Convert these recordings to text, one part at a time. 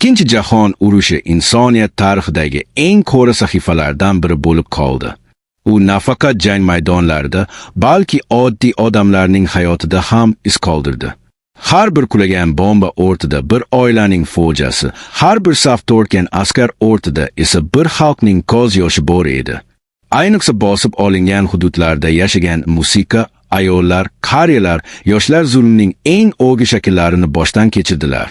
Ikkinchi jahon urushi insoniyat tarixidagi eng qora sahifalardan biri bo'lib qoldi. U nafaqat jang maydonlarida, balki oddiy odamlarning hayotida ham iz qoldirdi. Har bir qulagan bomba o'rtada bir oilaning fojiasi, har bir saf tortgan askar o'rtada esa bir xalqning ko'z yoshi bor edi. Ayniqsa bosib olingan hududlarda yashagan musiqa, ayollar, qariyalar, yoshlar zulmning eng o'gi shakllarini boshdan kechirdilar.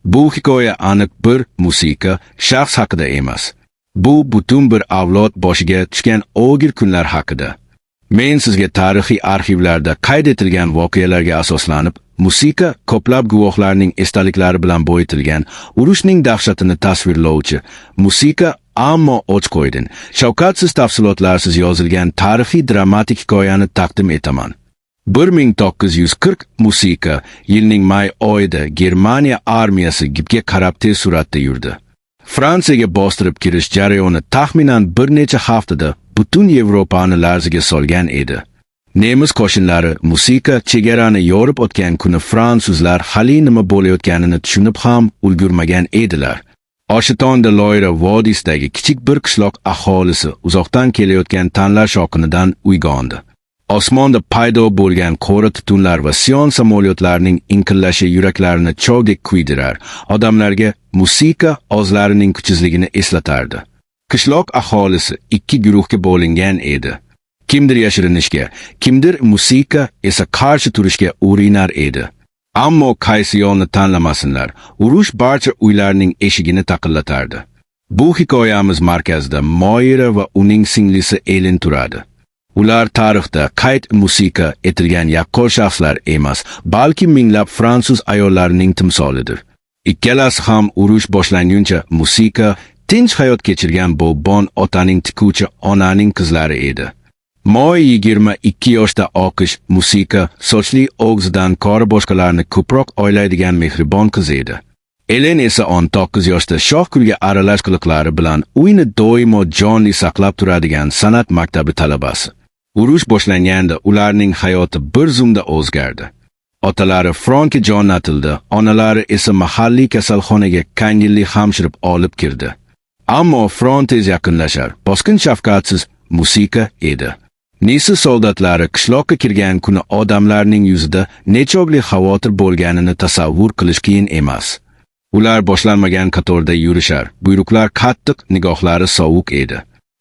Bu hikoya aniq bir musiqa, shaxs haqida emas. Bu butun bir avlod boshiga tushgan og'ir kunlar haqida. Men sizga tarixiy arxivlarda qayd etilgan voqealarga asoslanib, musiqa ko'plab guvohlarning esdaliklari bilan boyitilgan urushning dahshatini tasvirlovchi musiqa ammo och qo'ydin. Shafqatsiz tafsilotlarsiz yozilgan tarixiy dramatik hikoyani taqdim etaman. 1940 musiqa yilning may oyida Germaniya armiyasi gipga qarab tez sur'atda yurdi. Fransiyaga bostirib kirish jarayoni taxminan bir necha haftada butun Yevropani larzaga solgan edi. Nemis qo'shinlari musiqa chegarani yorib o'tgan kuni fransuzlar hali nima bo'layotganini tushunib ham ulgurmagan edilar. Oshitonda Loyra vodiysidagi kichik bir qishloq aholisi uzoqdan kelayotgan tanlar shovqinidan uyg'ondi. Osmonda paydo bo'lgan qora tutunlar va Sion samolyotlarining inqillashi yuraklarini chovdek kuydirar. Odamlarga musiqa o'zlarining kuchsizligini eslatardi. Qishloq aholisi ikki guruhga bo'lingan edi. Kimdir yashirinishga, kimdir musiqa esa qarshi turishga urinar edi. Ammo qaysi yo'lni tanlamasinlar, urush barcha uylarning eshigini taqillatardi. Bu hikoyamiz markazida Moira va uning singlisi Elin turadi. Ular tarixda qayd musiqa etilgan yaqqol shaxslar emas, balki minglab fransuz ayollarining timsolidir. Ikkalasi ham urush boshlanguncha musiqa tinch hayot kechirgan bog'bon otaning tikuvchi onaning qizlari edi. Moy 22 yoshda oqish, musiqa, sochli og'zidan ko'ra boshqalarni ko'proq o'ylaydigan mehribon qiz edi. Elen esa 19 yoshda shoh kulga aralash qiliqlari bilan uyni doimo jonli saqlab turadigan san'at maktabi talabasi. Urush boshlanganda ularning hayoti bir zumda o'zgardi. Otalari frontga jo'natildi, onalari esa mahalliy kasalxonaga ko'ngilli hamshirib olib kirdi. Ammo front tez yaqinlashar, bosqin shafqatsiz musiqa edi. Nisi soldatlari qishloqqa kirgan kuni odamlarning yuzida nechog'li xavotir bo'lganini tasavvur qilish qiyin emas. Ular boshlanmagan qatorda yurishar, buyruqlar qattiq, nigohlari sovuq edi.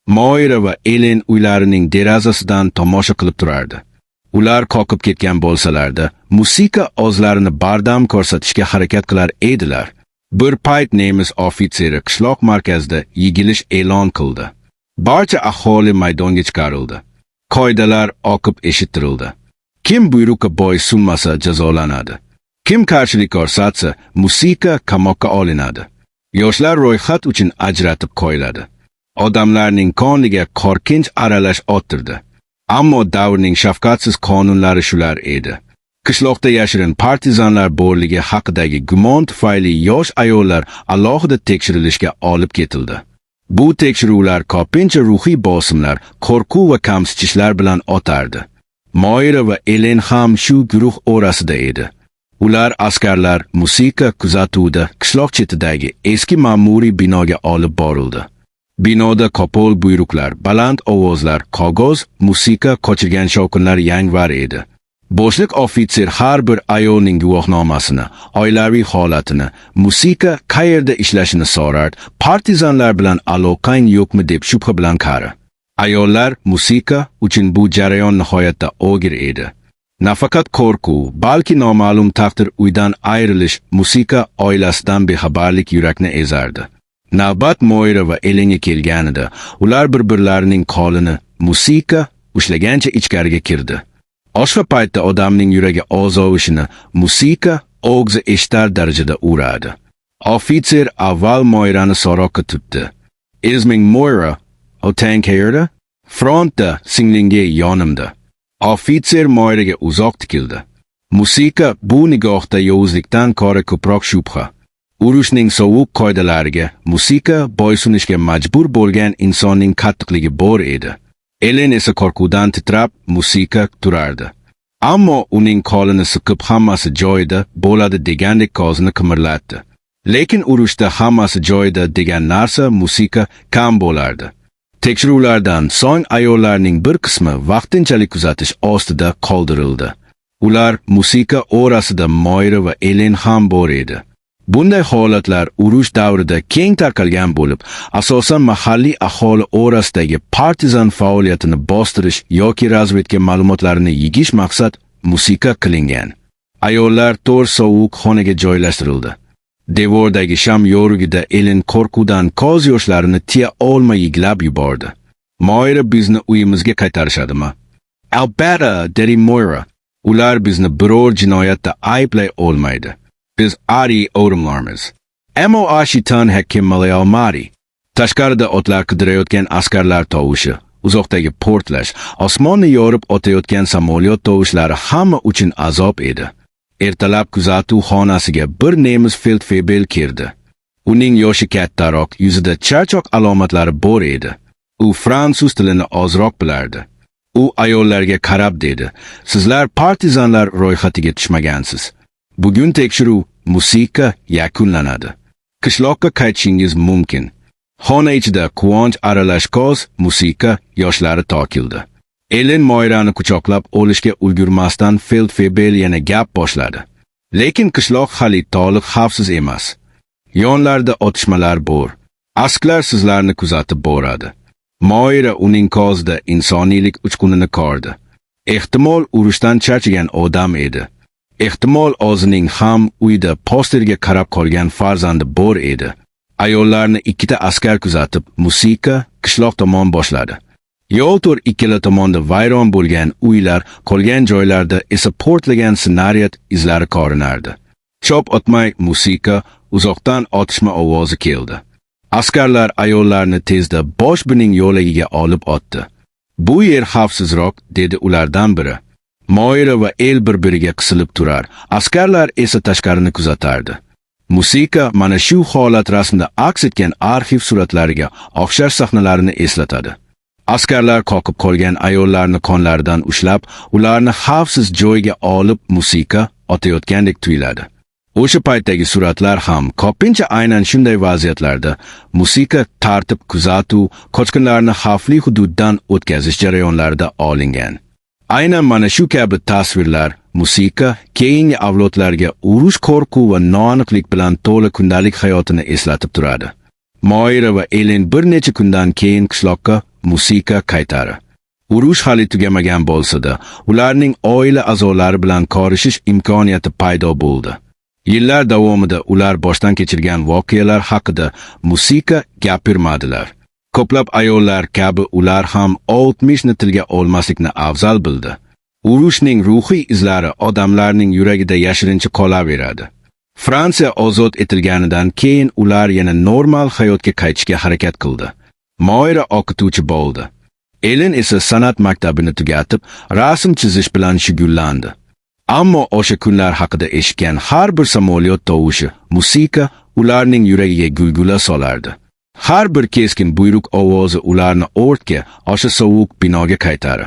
Moira va Elen uylarining derazasidan tomosha qilib turardi. Ular qoqib ketgan bo'lsalarda, musiqa o'zlarini bardam ko'rsatishga harakat qilar edilar. Bir payt nemis ofitseri qishloq markazida yig'ilish e'lon qildi. Barcha aholi maydonga chiqarildi. Qoidalar o'qib eshittirildi. Kim buyruqqa bo'ysunmasa jazolanadi. Kim qarshilik ko'rsatsa, musiqa qamoqqa olinadi. Yoshlar ro'yxat uchun ajratib qo'yiladi. Odamlarning qoniga qo'rqinch aralash o'tirdi. Ammo davrning shafqatsiz qonunlari shular edi. Qishloqda yashirin partizanlar borligi haqidagi gumon tufayli yosh ayollar alohida tekshirilishga olib ketildi. Bu tekshiruvlar ko'pincha ruhiy bosimlar, qo'rquv va kamsitishlar bilan o'tardi. Moira va Elen ham shu guruh orasida edi. Ular askarlar musiqa kuzatuvida qishloq chetidagi eski ma'muriy binoga olib borildi. Binoda qo'pol buyruqlar, baland ovozlar, qog'oz, musiqa qochirgan shovqinlar yangvar edi. Boshliq ofitser har bir ayolning guvohnomasini, oilaviy holatini, musiqa qayerda ishlashini so'rardi, partizanlar bilan aloqang yo'qmi deb shubha bilan qari. Ayollar musiqa uchun bu jarayon nihoyatda og'ir edi. Nafaqat qo'rquv, balki noma'lum taqdir uydan ayrilish, musiqa oilasidan bexabarlik yurakni ezardi. Navbat Moira va Elenga kelganida, ular bir-birlarining qo'lini musiqa ushlagancha ichkariga kirdi. O'sha paytda odamning yuragi ozovishini musiqa og'zi eshitar darajada uradi. Ofitser avval Moirani so'roqqa tutdi. Isming Moira, otang qayerda? Frontda, singlingga yonimda. Ofitser Moiraga uzoq tikildi. Musiqa bu nigohda yovuzlikdan ko'ra ko'proq shubha. Urushning sovuq qoidalariga musiqa bo'ysunishga majbur bo'lgan insonning qattiqligi bor edi. Elen esa qo'rquvdan titrab musiqa turardi. Ammo uning qo'lini siqib hammasi joyida bo'ladi degandek ko'zini qimirlatdi. Lekin urushda hammasi joyida degan narsa musiqa kam bo'lardi. Tekshiruvlardan so'ng ayollarning bir qismi vaqtinchalik kuzatish ostida qoldirildi. Ular musiqa orasida Moira va Elen ham bor edi. Bunday holatlar urush davrida keng tarqalgan bo'lib, asosan mahalliy aholi orasidagi partizan faoliyatini bostirish yoki razvedka ma'lumotlarini yig'ish maqsad musiqa qilingan. Ayollar to'rt sovuq xonaga joylashtirildi. Devordagi sham yorug'ida Elen qo'rquvdan ko'z yoshlarini tiya olmay yiglab yubordi. "Moira, bizni uyimizga qaytarishadimi?" "Albatta," dedi Moira. "Ular bizni biror jinoyatda ayblay olmaydi. Biz oddiy odamlarmiz." Ammo o'sha tun hech kim uxlay olmadi. Tashqarida otlar qidirayotgan askarlar tovushi, uzoqdagi portlash, osmonni yorib o'tayotgan samolyot tovushlari hamma uchun azob edi. Ertalab kuzatuv xonasiga bir nemis feldfebel kirdi. Uning yoshi kattaroq, yuzida charchoq alomatlari bor edi. U fransuz tilini ozroq bilardi. U ayollarga qarab dedi: "Sizlar partizanlar ro'yxatiga tushmagansiz. Bugun tekshiruv musiqa yakunlanadi. Qishloqqa qaytishingiz mumkin." Xona ichida quvonch aralash ko'z musiqa yoshlari to'kildi. Elen Moirani quchoqlab olishga ulgurmasdan Feldfebel yana gap boshladi. "Lekin qishloq hali to'liq xavfsiz emas. Yonlarda otishmalar bor. Askarlar sizlarni kuzatib boradi." Moira uning ko'zida insoniylik uchqunini ko'rdi. Ehtimol, urushdan charchagan odam edi. Ehtimol, o'zining ham uyda posterga qarab qolgan farzandi bor edi. Ayollarni ikkita askar kuzatib, musiqa qishloq tomon boshladi. Yo'l to'rt ikkala tomonda vayron bo'lgan uylar, qolgan joylarda esa portlagan snaryad izlari ko'rinardi. Ko'p o'tmay musiqa uzoqdan otishma ovozi keldi. Askarlar ayollarni tezda bosh bining yo'lagiga olib o'tdi. "Bu yer xavfsizroq," dedi ulardan biri. Moira va El bir-biriga qisilib turar, askarlar esa tashqarini kuzatardi. Musiqa mana shu holat rasmda aks etgan arxiv suratlariga o'xshash sahnalarni eslatadi. Askarlar qoqib qolgan ayollarni qonlaridan ushlab, ularni xavfsiz joyga olib musiqa otayotgandek tuyuladi. O'sha paytdagi suratlar ham ko'pincha aynan shunday vaziyatlarda musiqa tartib kuzatuv, qochqinlarni xavfli hududdan o'tkazish jarayonlarida olingan. Aynan mana shu kabi tasvirlar musiqa keyingi avlodlarga urush, qo'rquv va noaniqlik bilan to'la kundalik hayotini eslatib turadi. Moira va Elen bir necha kundan keyin qishloqqa musiqa qaytari. Urush hali tugamagan bo'lsa-da, ularning oila a'zolari bilan ko'rishish imkoniyati paydo bo'ldi. Yillar davomida ular boshdan kechirgan voqealar haqida musiqa gapirmadilar. Ko'plab ayollar kabi ular ham o'tmishni tilga olmaslikni afzal bildi. Urushning ruhiy izlari odamlarning yuragida yashirincha qolaveradi. Fransiya ozod etilganidan keyin ular yana normal hayotga qaytishga harakat qildi. Moira o'qituvchi bo'ldi. Elen esa san'at maktabini tugatib, rasm chizish bilan shug'ullandi. Ammo o'sha kunlar haqida eshitgan har bir samolyot tovushi, musiqa ularning yuragiga gulgula solardi. Har bir keskin buyruq ovozi ularni ortga, o'sha sovuq binoga qaytardi.